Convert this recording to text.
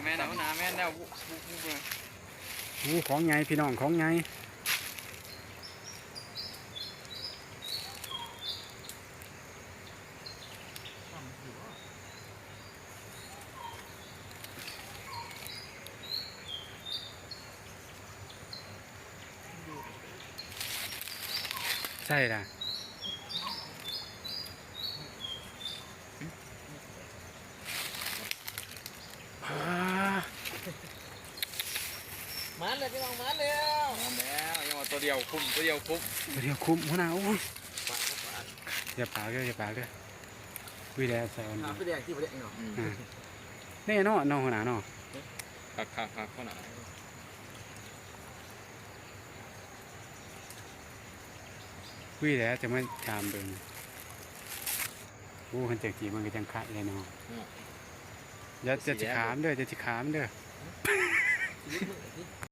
ແມ່ນແລ້ວ ຫົວໜ້າແມ່ນແລ້ວ. ໂອ້ ຂອງໃຫຍ່ພີ່ນ້ອງ ຂອງໃຫຍ່. ໃສ່ລະ ມາແລ້ວພີ່ນ້ອງ ມາແລ້ວ ມາແລ້ວ. ຍັງວ່າຕົວດຽວຄຸ້ມ ຕົວດຽວຄຸ້ມ ຕົວດຽວຄຸ້ມ ຫົວໜ້າ. ໂອ້ຍ ປາກ ປາກ ຢ່າປາກເດີ ຢ່າປາກເດີ. ອຸ້ຍ ແດດໃສ່ອ່ອນ ຫາໄປແດກທີ່ບໍ່ໄດ້ເນາະ. ອືມ ອ່າ ແນ່ນອນເນາະ ຫົວໜ້າເນາະ. ຄັກໆໆ ຫົວໜ້າ. ຄຸຍແຫຼະ ຈະມາຈາມເບິ່ງ. ໂອ້ ຄັນຈັກຈີມັນກໍຈັ່ງຄະແຫຼະເນາະ. ເນາະ ຢ່າ ຢ່າຊິຂາມເດີ ຢ່າຊິຂາມເດີ.